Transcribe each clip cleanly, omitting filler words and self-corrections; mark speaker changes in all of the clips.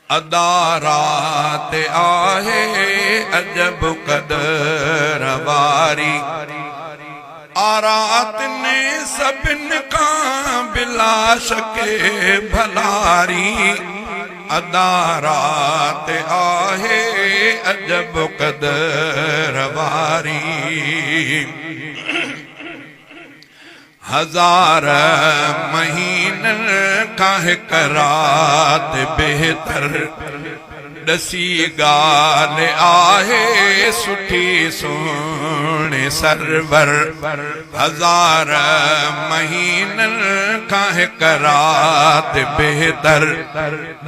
Speaker 1: अदा रात आहे अजब क़दर वारी। आरात ने सभिनि खां बिला शके भलारी। अदा रात आहे अजब क़दर वारी। हज़ार महीननि खां हिकु राति बहितर। ॾसी ॻाल्हि आहे सुठी सुहिणे सरवर। हज़ार महीननि खां हिकु राति बहितर।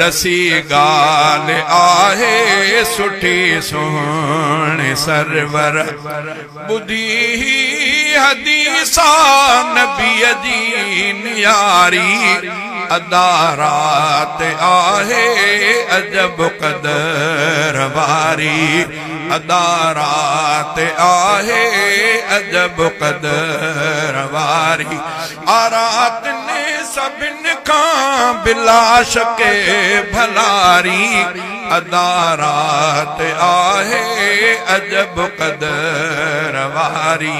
Speaker 1: ॾसी ॻाल्हि आहे सुठी सुहिणे सरवर। ॿुधी हदीसा नबीअ जी नियारी। अदा राति आहे अजब क़दर वारी। अदा राति आहे अजब क़दर वारी। आरात ने सभिनि खां बिला शके भलारी। अदा राति आहे अजब क़दर वारी।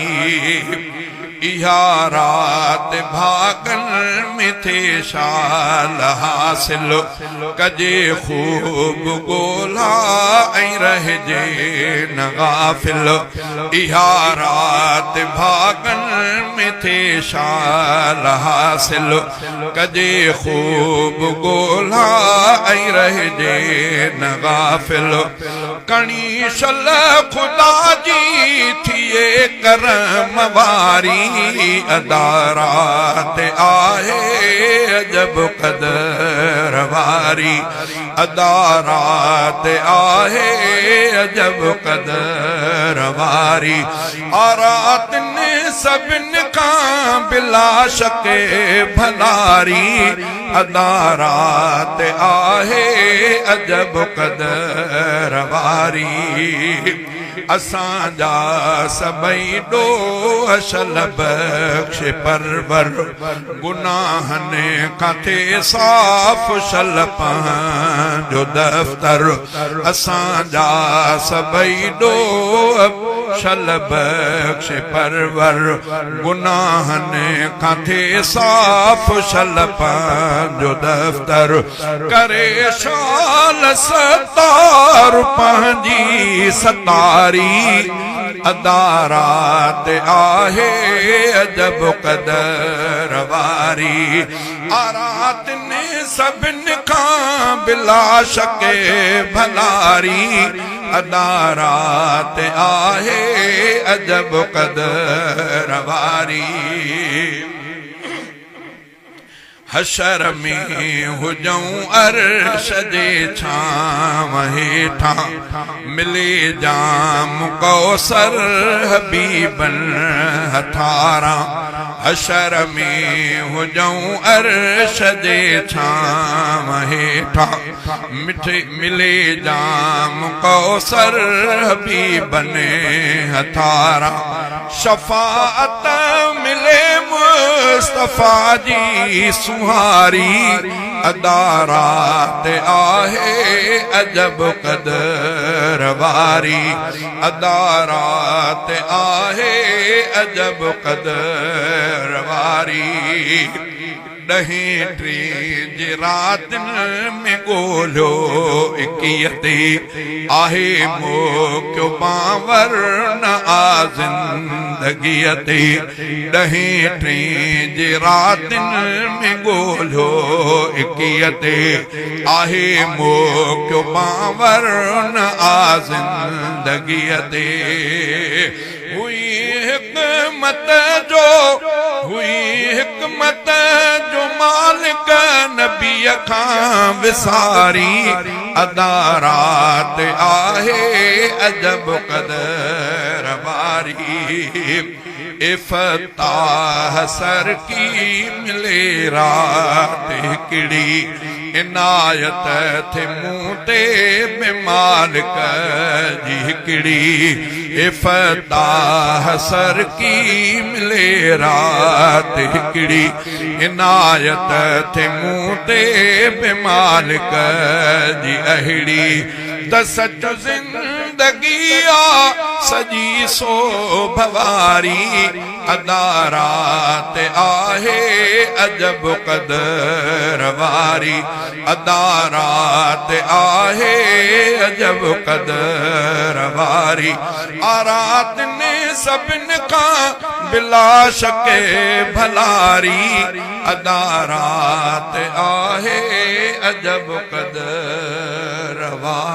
Speaker 1: इहा राति भागनि में थिए शाल हासिल। कजे ख़ूब ॻोल्हा ऐं रहिजे न गाफ़िल। इहा राति भागनि में थिए शाल हासिल। कजे ख़ूब ॻोल्हा ऐं रहिजे न गाफ़िल। कणी शल ख़ुदा जी थिए करम वारी। अदा राति आहे अजब क़दर वारी। अदा राति आहे अजब क़दर वारी। आरात ने सभिनि खां बिला शके भलारी। अदा राति आहे अजब क़दर वारी। असांजा सभई ॾोह शल बख़्श परवर। गुनाहनि खां थिए साफ़ शल पंहिंजो दफ़्तर। असांजा सभई ॾोह शल बख़्श परवर। गुनाहनि खां थिए साफ़ शल पंहिंजो दफ़्तर। करे शाल सतार पंहिंजी सतारी। अदा राति आहे अजब क़दर वारी। आरात ने सभिनि खां बिला शके भलारी। अदा राति आहे अजब क़दर वारी। हशर में हुजूं अर्श जे छांव हेठां। मिले जाम कौसर हबीबनि हथारा। हशर में हुजूं अर्श जे छांव हेठां। मिठे मिले जाम कौसर हबीबनि हथारा। शफ़ाअत मिले मुस्तफ़ा जी सुहारी। अदा राति आहे अजब क़दर वारी। अदा राति आहे अजब क़दर वारी। ॾहें टे जे रातियुनि में ॻोल्हियो इकीअ ते आहे मौक़ो बावर न आ ज़िंदगीअ ते। ॾहें टे जे रातियुनि में ॻोल्हियो इकीअ ते आहे मौक़ो बावर न आ ज़िंदगीअ ते। हुई हिकमत जो हुई हिकमत जो मालिक नबीअ खां विसारी। अदा राति आहे अजब क़दर वारी। इफ़्ताह सर की मिले राति हिकिड़ी। عنايت ٿئي مون تي به مالڪ جي هڪڙي اي فتاح سرڪي ملي رات هڪڙي عنايت ٿئي مون تي به مالڪ جي اهڙي ته سچ زندگي آ سڄي سوڀ واري ادا رات آهي عجب قدر واري ادا رات آهي عجب قدر واري آ رات ني سڀن کان بلا شڪ ڀلاري ادا رات آهي عجب قدر واري.